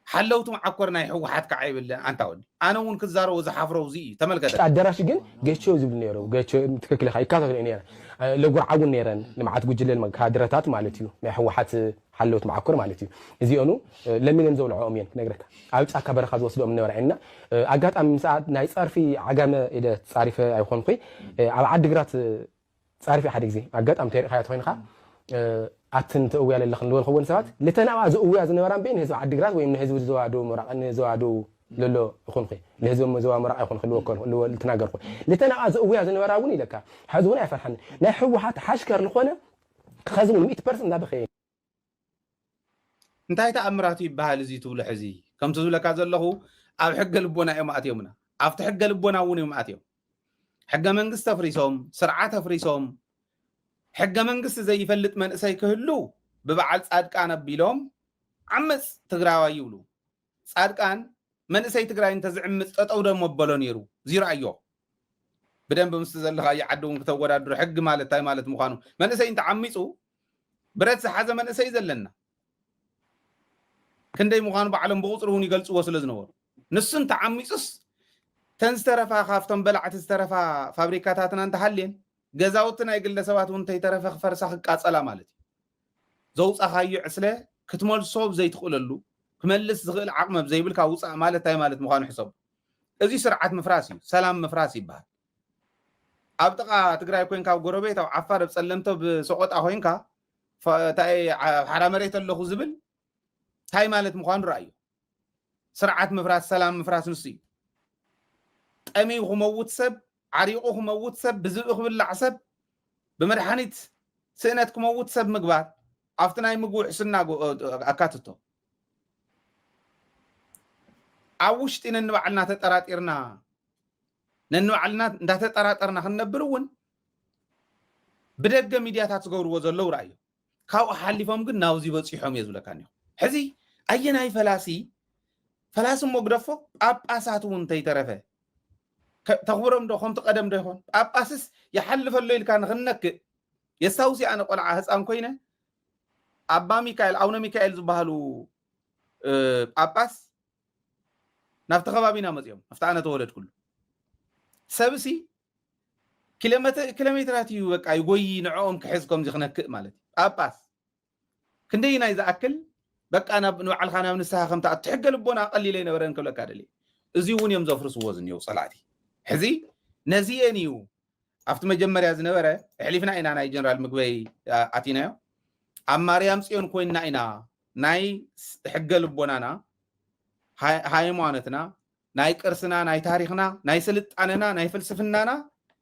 ሓለውቲ መዓኮር ናይ ህወሓት ከዓ ይብል ኣንታ ወዲ። ኣነ እውን ክዛረቦ ዝሓፍሮ እዚ እዩ። ተመልከተ። ውሽጢ ኣዳራሽ ግን ጌቾ ዝብሉ ነይሩ። ጌቾ ትክክል ኢኻ፣ ይከታተሉ ነይረ። እ፣ ለጉርዓ እውን ነይረን፣ ንመዓት ጉጅለ ካድረታት ማለት እዩ፣ ናይ ህወሓት ሓለውት መዓኮር ማለት እዩ። እዚኦኑ፣ እ፣ ለሚነን ዘውልዐኦም እየን ክነግረካ። ኣብ ጫካ በረኻ ዝወስድኦም ነበረ። እና፣ እ፣ ኣጋጣሚ ምስ ናይ ጸርፊ ዓጋመ ኢለ ጻሪፈ ኣይኮንኩይ። እ፣ ኣብ ዓዲግራት፣ እ፣ ጻሪፈ ሓደ ግዜ ኣጋጣሚ ተሪእኻዮ ተኾይንኻ፣ እ፣ ኣትን ትእውያ ለለኽን ዝበልኽወን ሰባት፣ ልተን ኣብኣ ዝእውያ ዝነበራ እምበይ ንህዝቢ ዓዲግራት ወይ ንህዝቢ ዞባ ደቡብ ምብራቕ፣ ንዞባ ደቡብ ለሎ ይኹንኹ፣ ንህዝቢ ዞባ ምብራቕ ይኹን ክልወ ከልኹ፣ ልወ-፣ ልተናገርኩ። ልተን ኣብኣ ዝእውያ ዝነበራ እውን ኢለካ፣ ሕዚ እውን ኣይፈርሓን። ናይ ህወሓት ሓሽከር ዝኾነ ክኸዝቡ ሚእቲ ፐርሰንት እንዳበኸየ። እንታይ ተኣምራቱ ይበሃል እዚ ትብሎ ሕዚ? ከምቲ ዝብለካ ዘለኹ ኣብ ሕገ ልቦና እዮም ኣትዮምና። ኣብቲ ሕገ ልቦና እውን እዮም ኣትዮም። ሕገ መንግስቲ ኣፍሪሶም፣ ስርዓት ኣፍሪሶም፣ ሕገ መንግስቲ ዘይፈልጥ መንእሰይ ክህሉ ብበዓል ጻድቃን ኣቢሎም ዓመፅ ትግራዋይ ይብሉ። ጻድቃን መንእሰይ ትግራይ እንተዝዕምፅ ጠጠው ዶ መበሎ ነይሩ? ዚረኣዮ ብደንብ ምስቲ ዘለኻዮ ዓዲ እውን ክተወዳድሮ ሕጊ ማለት እንታይ ማለት ምዃኑ። መንእሰይ እንተዓሚፁ ብረት ዝሓዘ መንእሰይ ዘለና ክንደይ ምዃኑ ባዕሎም ብቁፅሪ እውን ይገልፅዎ ስለ ዝነበሩ፣ ንሱ እንተዓሚፁስ ተን ዝተረፋ፣ ካብቶም በላዕቲ ዝተረፋ ፋብሪካታትና እንተሃልየን፣ ገዛውቲ ናይ ግለሰባት እውን እንተይተረፈ ክፈርሳ ክቃጸላ ማለት እዩ። ዘውጻኻዮ ዕስለ ክትመልሶ ብዘይትኽእለሉ፣ ክመልስ ዝኽእል ዓቕሚ ኣብ ዘይብልካ ውጻእ ማለት እንታይ ማለት ምዃኑ ሕሰቡ። እዚ ስርዓት ምፍራስ እዩ፣ ሰላም ምፍራስ ይበሃል። ኣብ ጥቓ ትግራይ ኮይንካ፣ ኣብ ጎረቤት፣ ኣብ ዓፋር፣ ኣብ ጸለምተ፣ ኣብ ሰቆጣ ኮይንካ፣ ፈ-፣ እንታይ፣ ኣብ ሓራ መሬት ኣለኹ ዝብል እንታይ ማለት ምዃኑ ረኣዮ። ስርዓት ምፍራስ፣ ሰላም ምፍራስ ንሱ እዩ። ጠምዩ ክመውት ሰብ፣ ዓሪቑ ክመውት ሰብ፣ ብዝብኢ ክብላዕ ሰብ፣ ብመድሓኒት ስእነት ክመውት ሰብ ምግባር፣ ኣብቲ ናይ ምግቢ ውሕስና ጎ-፣ ኣካትቶ። ኣብ ውሽጢ ነንባዕልና ተጠራጢርና፣ ነንባዕልና እንዳተጠራጠርና ክንነብር እውን ብደገ ሚድያታት ዝገብርዎ ዘለዉ ረኣዮ። ካብኡ ሓሊፎም ግን ናብዚ በፂሖም እየ ዝብለካ እኒኹ። ሕዚ ኣየናይ ፈላሲ፣ ፈላሲ እሞ ግደፎ፣ ጳጳሳት እውን እንተይተረፈ ከ-፣ ተኽብሮም ዶ ከምቲ ቀደም ዶ ይኾን? ጳጳስስ ይሓልፈሎ ኢልካ ንኽንነክእ የስታውሲ። ኣነ ቆልዓ ህፃን ኮይነ ኣባ ሚካኤል፣ ኣቡነ ሚካኤል ዝበሃሉ፣ እ፣ ጳጳስ ናብቲ ከባቢና መፂኦም፣ ኣብቲ ኣነ ተወለድኩሉ። ሰብሲ ኪሎሜተ-፣ ኪሎሜትራት እዩ በቃ ይጎይ ንዕኦም ክሕዝ ከምዚ ክነክእ ማለት እዩ። ጳጳስ ክንደይ ናይ ዝኣክል በቃ ናብ ንባዕልኻ ናብ ንስሓ ከም ትኣቱ ሕገ ልቦና ቀሊል ኣይነበረን ክብለካ ደልየ። እዚ እውን እዮም ዘፍርስዎ ዝኒው ጸላእቲ። ሕዚ ነዚኤን እዩ ኣብቲ መጀመርያ ዝነበረ፣ ኣሕሊፍና ኢና ናይ ጀነራል ምግበይ፣ ኣ-፣ ኣቲናዮ። ኣብ ማርያም ጽዮን ኮይንና ኢና ናይ ስ-፣ ሕገ ልቦናና፣ ሃይ-፣ ሃይማኖትና፣ ናይ ቅርስና፣ ናይ ታሪኽና፣ ናይ ስልጣነና፣ ናይ ፍልስፍናና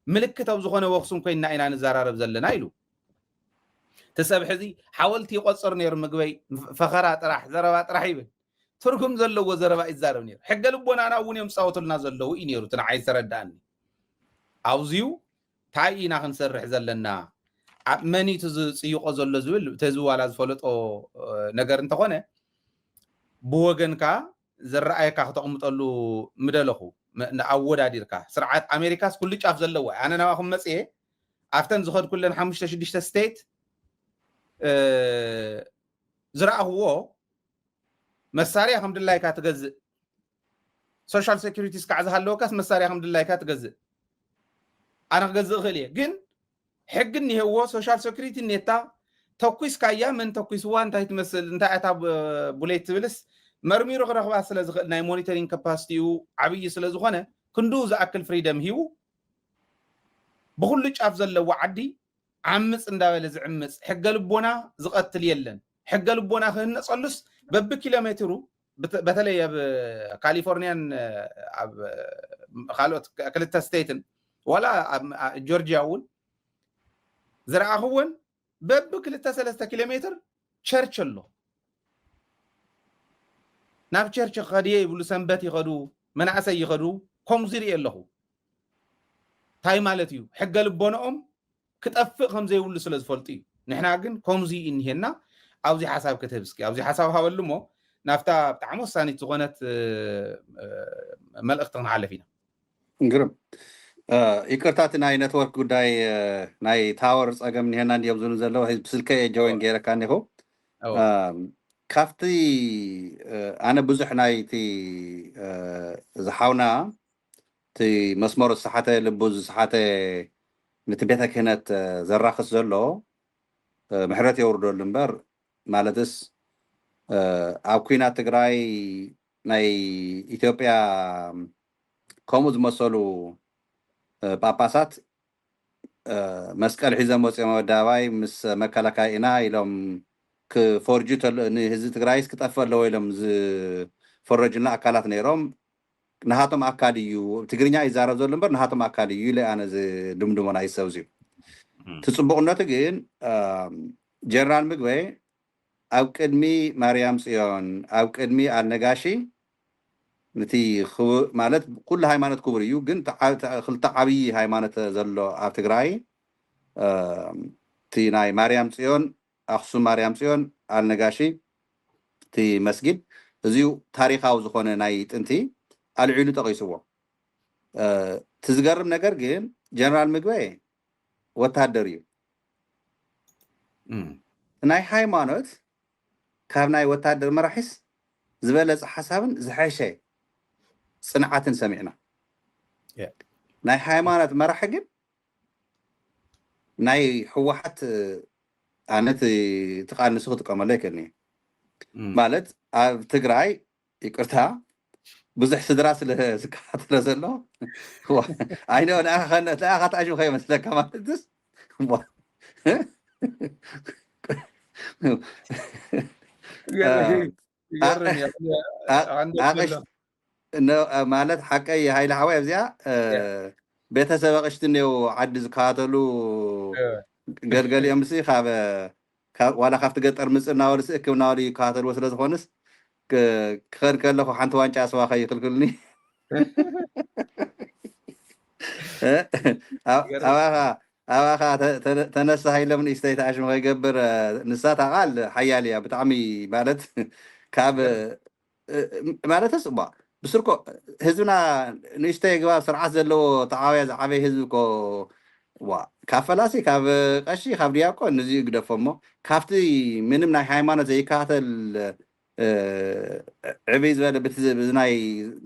ምልክት ኣብ ዝኾነ ወኽሱም ኮይንና ኢና ንዘራረብ ዘለና ኢሉ። እቲ ሰብ ሕዚ ሓወልቲ ይቆጽር ነይሩ፣ ምግበይ ፈኸራ ጥራሕ፣ ዘረባ ጥራሕ ይብል። ትርጉም ዘለዎ ዘረባ ይዛረብ ነይሩ። ሕገ ልቦናና እውን እዮም ዝጻወቱልና ዘለዉ እዩ ነይሩ እቲ ንዓይ ዝተረዳእኒ። ኣብዚዩ እንታይ ኢና ክንሰርሕ ዘለና? ኣብ መን እዩ እቲ ዝጽይቆ ዘሎ ዝብል እቲ ህዝቢ ዋላ ዝፈለጦ፣ እ፣ ነገር እንተኾነ፣ ብወገንካ ዝረኣየካ ክተቕምጠሉ ምደለኹ። መ-፣ ንኣወዳዲርካ። ስርዓት ኣሜሪካስ ኩሉ ጫፍ ዘለዎ እዩ። ኣነ ናባኹም መጽየ ኣብተን ዝኸድኩለን ሓሙሽተ ሽዱሽተ ስቴት፣ እ፣ ዝረኣኽዎ መሳርያ ከም ድላይካ ትገዝእ፣ ሶሻል ሴኩሪቲ እስካዕ ዝሃለወካስ መሳርያ ከም ድላይካ ትገዝእ። ኣነ ክገዝእ እኽእል እየ፣ ግን ሕጊ እኒሄዎ፣ ሶሻል ሴኩሪቲ እኔታ፣ ተኩስካያ መን ተኩስዋ፣ እንታይ ትመስል፣ እንታይ እታ ብ-፣ ቡሌት ትብልስ መርሚሩ ክረኽባ ስለ ዝኽእል፣ ናይ ሞኒተሪንግ ካፓሲቲኡ ዓብዪ ስለ ዝኾነ፣ ክንድኡ ዝኣክል ፍሪደም ሂቡ ብኹሉ ጫፍ ዘለዎ ዓዲ ዓምፅ እንዳበለ ዝዕምፅ፣ ሕገ ልቦና ዝቐትል የለን። ሕገ ልቦና ክህነፀሉስ በብኪሎ ሜትሩ፣ ብተ-፣ በተለይ ኣብ ካሊፎርኒያን ኣብ ካልኦት ክልተ ስቴትን ዋላ ኣብ ጆርጂያ እውን ዝረኣኽወን በብክልተ ሰለስተ ኪሎ ሜትር ቸርች ኣሎ። ናብ ቸርች ከድየ ይብሉ፣ ሰንበት ይኸዱ፣ መናእሰይ ይኸዱ፣ ከምኡ ዝርኢ ኣለኹ። እንታይ ማለት እዩ? ሕገ ልቦንኦም ክጠፍእ ከም ዘይብሉ ስለ ዝፈልጡ እዩ። ንሕና ግን ከምዚ እዩ እኒሄና። ኣብዚ ሓሳብ ክትህብ እስኪ፣ ኣብዚ ሓሳብ ሃበሉ እሞ ናብታ ብጣዕሚ ወሳኒት ዝኾነት፣ እ፣ እ፣ መልእኽቲ ክንሓልፍ ኢና። ግርም። እ፣ ይቅርታ፣ እቲ ናይ ኔትወርክ ጉዳይ፣ እ፣ ናይ ታወር ጸገም እኒሄና እንድዮም ዝብሉ ዘለዉ። ሕዚ ብስልከይ እየ ጆይን ገይረካ እኒኹ። እወ። እ፣ ካብቲ፣ እ፣ ኣነ ብዙሕ ናይቲ፣ እ፣ ዝሓውና እቲ መስመሩ ዝሰሓተ፣ ልቡ ዝሰሓተ፣ ነቲ ቤተ ክህነት፣ እ፣ ዘራኽስ ዘሎ፣ እ፣ ምሕረት የውርደሉ እምበር፣ ማለትስ፣ እ፣ ኣብ ኲናት ትግራይ ናይ ኢትዮጵያ ከምኡ ዝመሰሉ፣ እ፣ ጳጳሳት፣ እ፣ መስቀል ሒዞም ወፂኦም ኣብ ኣደባባይ ምስ መከላከያ ኢና ኢሎም ክፈርጁ ተሎ-፣ ንህዝቢ ትግራይስ ክጠፍእ ኣለዎ ኢሎም ዝፈረጁና ኣካላት ነይሮም። ናሃቶም ኣካል እዩ፣ ትግርኛ ይዛረብ ዘሎ እምበር ናሃቶም ኣካል እዩ ኢለ ኣነ ዝድምድሞ ናይ ሰብ እዚ። እም። እቲ ጽቡቕነቱ ግን፣ ኣም፣ ጀነራል ምግበይ ኣብ ቅድሚ ማርያም ጽዮን፣ ኣብ ቅድሚ ኣልነጋሺ፣ ነቲ ክቡ-፣ ማለት ኩሉ ሃይማኖት ክቡር እዩ፣ ግን ተዓ-፣ ተ-፣ ክልተ ዓብዪ ሃይማኖት ዘሎ ኣብ ትግራይ፣ ኣም፣ እቲ ናይ ማርያም ጽዮን፣ ኣኽሱም ማርያም ጽዮን፣ ኣልነጋሺ፣ እቲ መስጊድ፣ እዚዩ ታሪኻዊ ዝኾነ ናይ ጥንቲ ኣልዒሉ ጠቒስዎ። እ፣ እቲ ዝገርም ነገር ግን ጀነራል ምግበ ወታደር እዩ። እም። ናይ ሃይማኖት ካብ ናይ ወታደር መራሒስ ዝበለጸ ሓሳብን ዝሐሸ ጽንዓትን ሰሚዕና። ናይ ሃይማኖት መራሒ ግን ናይ ህወሓት ኣነ እቲ ቃል ንሱ ክጥቀመሉ ኣይክእልን እየ። ማለት ኣብ ትግራይ ይቅርታ ብዙሕ ስድራ ስለ ዝከታተሎ ዘሎ ኣይነ ንኣኻ ተኣሽም ከይመስለካ ማለትስ ማለት ሓቀይ ሃይለ ሓወይ ኣብዚኣ ቤተሰብ ኣቕሽቲ እኒው ዓዲ ዝከታተሉ ገልገሊኦም ምስ ካብ ዋላ ካብቲ ገጠር ምፅእ እናበሉ እክብ እናበሉ ይከታተልዎ ስለዝኾንስ ክኸድ ከለኹ ሓንቲ ዋንጫ ስዋ ከይክልክልኒ ኣባኻ ኣባኻ ተነሳ ሃይሎም ንእሽተይ ተኣሽሙ ከይገብር ንሳ ታቓል ሓያል እያ ብጣዕሚ ማለት ካብ ማለትስ እባ ብስርኮ ህዝብና ንእሽተይ ግባብ ስርዓት ዘለዎ ተዓብያ ዝዓበየ ህዝቢ እኮ ዋ ካብ ፈላሲ ካብ ቀሺ ካብ ዲያቆን ንዚ ግደፎ እሞ ካብቲ ምንም ናይ ሃይማኖት ዘይከታተል ዕብይ ዝበለ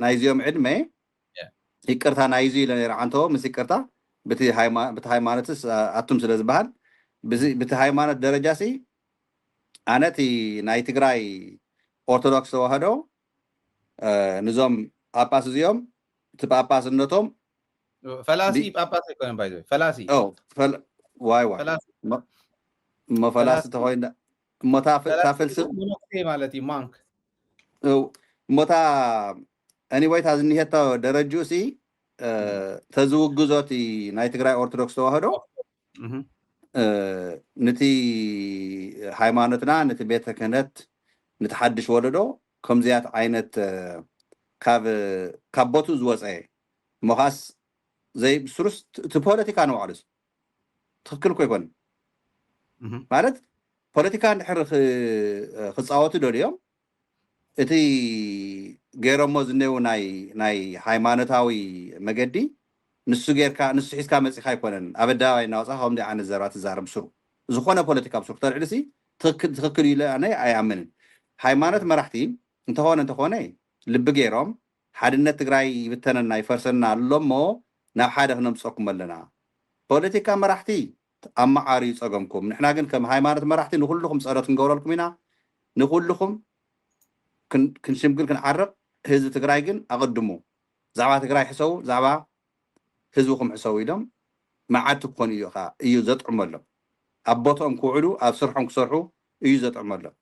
ናይዚኦም ዕድመ ይቅርታ ናይዚ ኢለ ነረ ዓንተዎ ምስ ይቅርታ ብቲ ሃይማኖትስ ኣቱም ስለ ዝበሃል ብቲ ሃይማኖት ደረጃ ሲ ኣነ እቲ ናይ ትግራይ ኦርቶዶክስ ተዋህዶ ንዞም ጳጳስ እዚኦም እቲ ጳጳስነቶም ፈላሲ ጳጳስ ኣይኮነን ባይ ፈላሲ ዋይ ዋይ እሞ ፈላሲ ተኮይና እሞ ታፈልስፍ ማለት እዩ ማንክ እሞታ anyway እታ ዝኒሄቶ ደረጅኡ ሲ ተዝውግዞ እቲ ናይ ትግራይ ኦርቶዶክስ ተዋህዶ ንቲ ሃይማኖትና ንቲ ቤተ ክህነት ንቲ ሓድሽ ወለዶ ከምዚያት ዓይነት ካብ ካብ ቦቱ ዝወፀ ሞኻስ ዘይ ብስሩስ እቲ ፖለቲካ ንባዕሉስ ትክክል እኮ ይኮን ማለት ፖለቲካ እንድሕር ክፃወቱ ደልዮም እቲ ገይሮሞ ዝኔው ናይ ናይ ሃይማኖታዊ መገዲ ንሱ ጌርካ ንሱ ሒዝካ መፂካ ኣይኮነን ኣብ ኣደባባይ እናወፃ ከምዚ ዓይነት ዘረባ ትዛረብ ስሩ ዝኾነ ፖለቲካ ብስሩ ተልዕልሲ ትክክል እዩ ኣነ ኣይኣምንን ሃይማኖት መራሕቲ እንተኾነ እንተኾነ ልቢ ገይሮም ሓድነት ትግራይ ይብተነና ይፈርሰና ኣሎ እሞ ናብ ሓደ ክነምፀኩም ኣለና ፖለቲካ መራሕቲ ኣመዓርዩ ጸገምኩም። ንሕና ግን ከም ሃይማኖት መራሕቲ ንኹልኹም ጸሎት ክንገብረልኩም ኢና። ንኹልኹም ክንሽምግል ክንዓርቕ፣ ህዝቢ ትግራይ ግን ኣቐድሙ። ዛዕባ ትግራይ ሕሰቡ፣ ዛዕባ ህዝብኹም ሕሰቡ ኢሎም መዓልቲ ክኾኑ እዩ እዩ ዘጥዕመሎም። ኣብ ቦትኦም ክውዕሉ፣ ኣብ ስርሖም ክሰርሑ እዩ ዘጥዕመሎም።